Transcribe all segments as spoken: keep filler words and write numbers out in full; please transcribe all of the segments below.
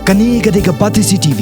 Kane ka dei ka Batesi T V.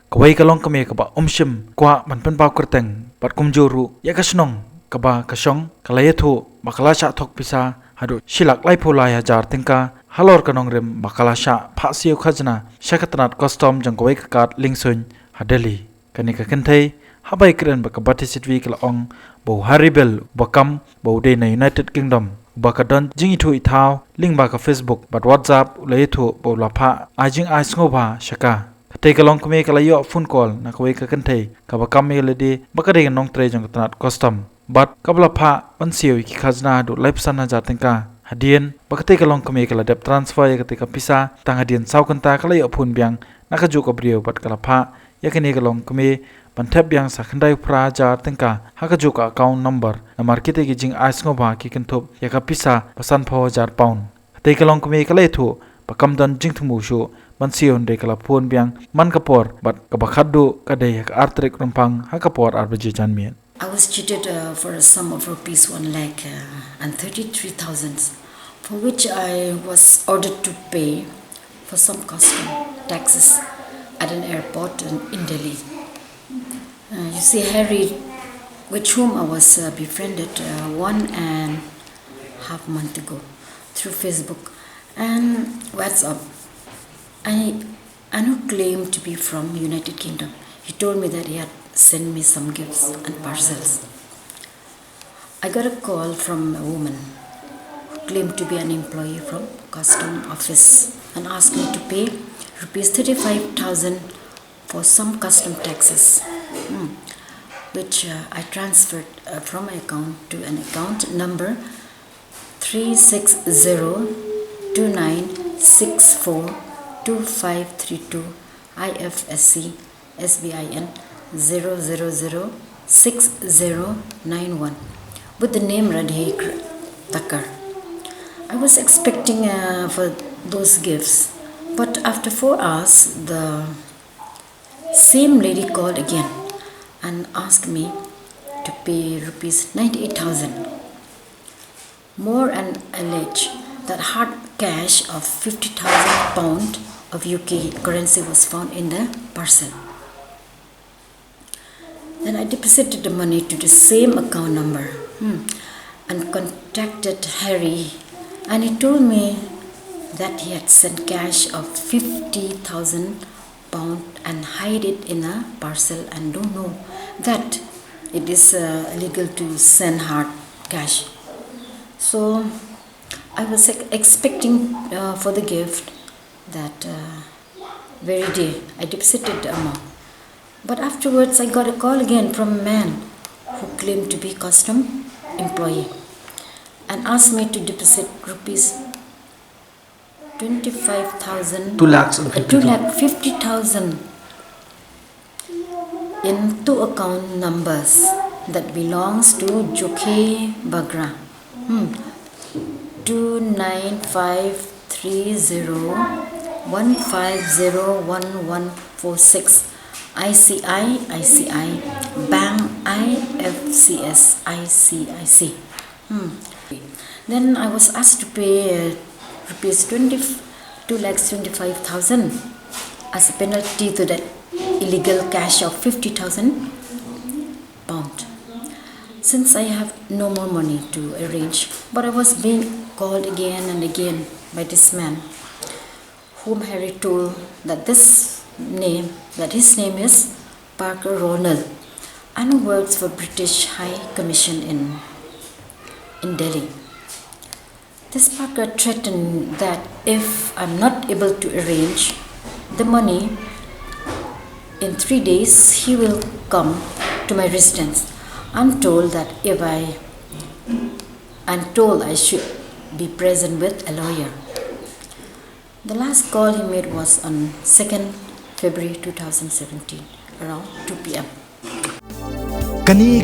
Kawei ka longkmie kaba um shym kwah ban pynpaw kyrteng bad kumjuh ruh ïa ka shnong kaba ka shong, ka la ïathuh ba ka la shah thok pisa haduh shi lak laiphew lai hajar tyngka halor ka nongrim ba ka la shah phah siew khajna sha ka tnat custom jong kawei ka kad liengsuiñ ha Delhi. Kane ka kynthei haba ïakren bad ka Batesi T V ka la ong ba u Harry Bell, uba kam ba u dei na United Kingdom, uba ka don jingithuh ithaw lyngba ka Facebook bad WhatsApp, u la ïathuh ba u la phah ai jingai sngewbha sha ka. Katei ka longkmie ka la ïoh phone call na kawei ka kynthei kaba kam ïa lade ba ka dei ka nongtrei jong ka tnat custom bad kaba la phah ban siew ïa ki khajna haduh laiphew san hajar tyngka. Hadien ba katei ka longkmie ka la dep transfer ïa katei ka pisa, tang hadien saw kynta ka la ïoh phone biang na kajuh ka briew bad ka la phah ïa kane ka longkmie ban thep biang sa khyndai phra hajar tyngka ha kajuh ka account number, namar kitei ki jingai sngewbha ki kynthup ïa ka pisa ba sanphew hajar pound. Katei ka longkmie ka la ïathuh ba kam don jingthmu shuh ban siew, hynrei ka la phone biang man ka por bad kaba khatduh ka dei ha ka ar tarik Rymphang ha ka por ar baje janmiet. I was cheated, uh, for a sum of rupees one lakh, uh, and thirty-three thousand, for which I was ordered to pay for some custom taxes at an airport in, in Delhi. Uh, you see, Harry, with whom I was, uh, befriended, uh, one and half month ago through Facebook and WhatsApp, I and who claimed to be from United Kingdom. He told me that he had sent me some gifts and parcels. I got a call from a woman who claimed to be an employee from custom office and asked me to pay rupees thirty-five thousand for some custom taxes, hmm, which, uh, I transferred, uh, from my account to an account number three six zero two nine six four two five three two, I F S C, S B I N zero zero zero six zero nine one, with the name Radhe Kr-, Thakkar. I was expecting, uh, for those gifts, but after four hours, the same lady called again and asked me to pay rupees ninety-eight thousand more and alleged that hard cash of fifty thousand pound of U K currency was found in the parcel. Then I deposited the money to the same account number, hmm, and contacted Harry, and he told me that he had sent cash of fifty thousand pound and hide it in a parcel and don't know that it is, uh, illegal to send hard cash. So I was ex-, expecting, uh, for the gift that, uh, very day I deposited the amount. But afterwards, I got a call again from a man who claimed to be custom employee and asked me to deposit rupees twenty-five thousand, two lakhs and uh, fifty thousand. Two lakh fifty thousand in two account numbers that belongs to Jokhe Bagra. Hmm. Two nine five three zero one five zero one one four six, I C I C I Bank, I F C S, I C I C. Hmm. Then I was asked to pay, uh, rupees twenty, two lakhs twenty-five thousand as a penalty to that illegal cash of fifty thousand pound. Since I have no more money to arrange, but I was being called again and again by this man, whom Harry told that this name, that his name is Parker Ronald, and works for British High Commission in, in Delhi. This Parker threatened that if I'm not able to arrange the money in three days, he will come to my residence. I'm told that if I, I'm told I should be present with a lawyer. The last call he made was on second February two thousand seventeen, around two P M. Kane